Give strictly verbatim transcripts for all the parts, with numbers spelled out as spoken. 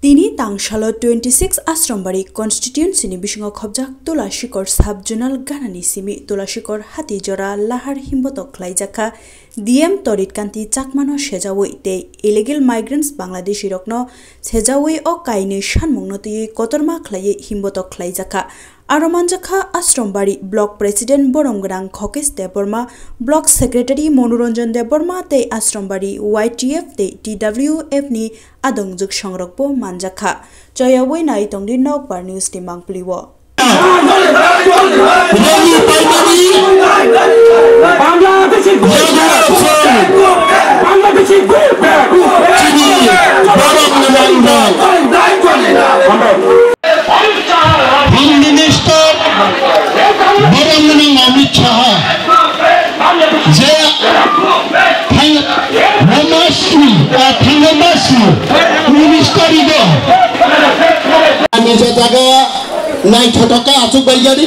Tini tangsalo twenty six Asrambari constituency ni bisingo khobjak Tulashikor sub zonal ganani simi Tulashikor Hatijora lahar himbotok khlaijakha. D M Torit Kanti Chakmano sejawi tei illegal migrants Bangladeshi rokno sejawi o kainwi sanmungno twiwi kotorma khlaiwi himbotok khlaijakha. Aro manjakha Asrambari Block President Borom Gwnang Khokesh Debbarma, Block Secretary Monoranjan Debbarma tei Asrambari Y T F tei T W F ni adongjwk songrokbo manjakha. Choyawi nai tongdi Nokbar News ni mangpili o. Rani paimani Bangladeshi Bangladeshi chini borok ni mangno. Home Minister borok ni mangno Amit Shah je thang-, Roma Sri, ah, thangma Sri Minister ido. Ani jaga Naithotok khe achuk bai gari.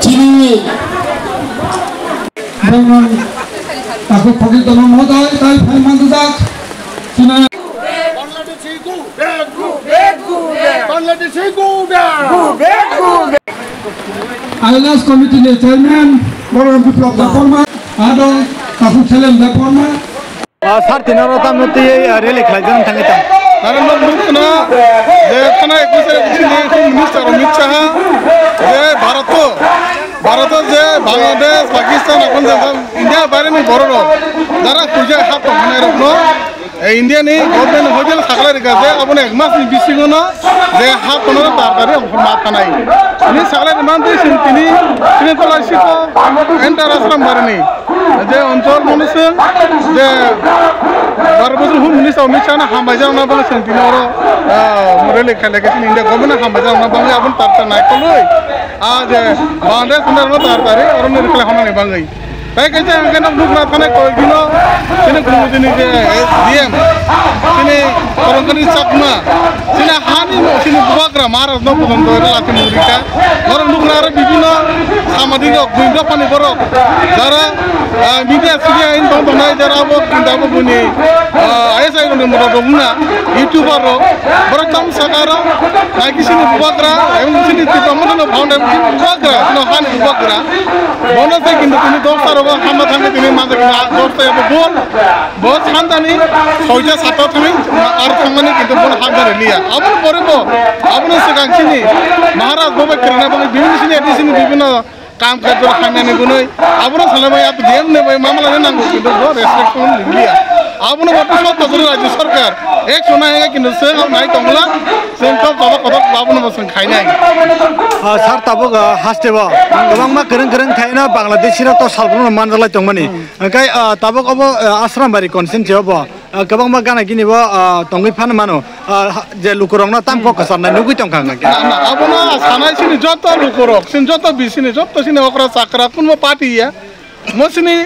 Chini. Bongni takhuk phokhi tono mohdoi tai phai manjak. Chini. Bangladeshi go back, go back, go back. Bangladeshi go back, go back, go back. Alliance Committee ni Chairman Borom Biplab Debbarma, ado takhuk Selem Debbarma. Ah, sir, tini oro tamno twi, ah, rally khlai jani thangwi tong. Nara nok nuk khna je khna ekwis tarik ni Home Minister Amit Shah je Bharat, Bharat je Bangladesh, Pakistan, akon je India baire ni borok rok jara puja ha tong hanai rok no, eh, India ni government hotel sakla rika je aboni ek mas ni bisingo no je ha tono tartari ma thanai. Ni sakla ni mantri sing tini, tini tola siko enter Asrambari ni. Je onchol mwnwi chwng je baro bosor hum hwnwi sa Amit Shah no hambai jakna bagwi chwng tini oro, ah, rally khailai khe chini India government no hambai jakna bagwi aboni tarta naikolwi, ah, je Bangladesh hwnwi aro tartari oro ni rwkhlai hwnani bagwi. Tai kaisa hwnkhe nok nukna thanai koi dino chini Gumudini je S D M chini Korongkani Chakma chini hani chini bubagra Maharaj no pujangto ere lati murika. Norok nukna aro bibino samadi rok, buini dophani borok, jara, ah, media sidi ain tong tongnai, jara abo kinta abo buini, ah, I S I rokni motor rok wngna, YouTuber rok, borok tam saka aro, naiki sini bubagra, ebong sini Tipra Motha no founder bubagra, no hani bubagra. Bono se kintu tini dosta rogo hama thangwi tini manja kintu dosta abo bol. Bo santani soita satta thangwi ar thangmani kintu bono hak jari liya. Aboni pore bo, aboni swkang chini Maharaj bo bai kwrwngna bagwi bibhinno sini edi sini bibhinno kam kajor khainani gunoi. Abono salai bai abo D M ni bai mamla ni nango kintu bo respect kono liya. Abono bo sotto jora rajyo sarkar ek sona hega kintu se nai tongla. Chwng kok kotor kotor abono bo chwng khainai. Ah, sir, tabuk, ah, haste bo kwbangma kwrwng kwrwng khaina Bangladeshi rok to salbrum manjalai tongmani. Hwnkhe, ah, tabuk obo, ah, Asrambari constituency obo, ah, kwbangma gana gini bo, ah, tongwi phano mano. Ah, ha-, je lukurokno tam kok kwcharnai nugwi tongkha hwnkhe. Na, na, abono sanai sini joto lukurok, sini joto bisini joto sini okra chakra kunbo party ya. Mo sini,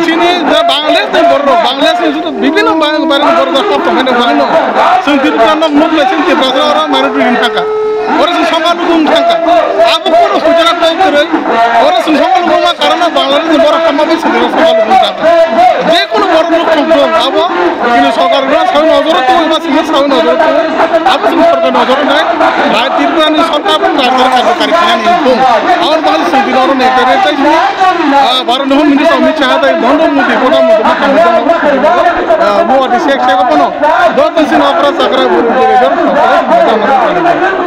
sini je Bangladesh ni borok, Bangladesh ni joto bibhinno bang-, bang-, borok da hap tongmani bagwino. Chwng Tripura nok nuk lai chwng Tripura sa oro minority rin thangkha. Oro chwng Sangalugo wng thangkha. Abo kono hujra kok kwrwi. Oro chwng Sangalugo ma karon no Bangladesh ni borok hamma bai chwng Sangalugo wng thangkha. Je kono borok nuk thang thung abo kini sorkar no sawi nojoro twi ba chwng sawi nojoro twi. Abo chwng sorkar nojoro nai. Bai Tripura ni sorkar bo rajya karjakari khainani wng thung. Abo bagwi chwng tini oro nai tere tai sini. Ah, Bharat ni Home Minister Amit Shah tai Narendra Modi, Pradhan Mantri, ah, Modi sek sek pono. Joto sini okra chakra buru buru joto sini okra chakra buru buru.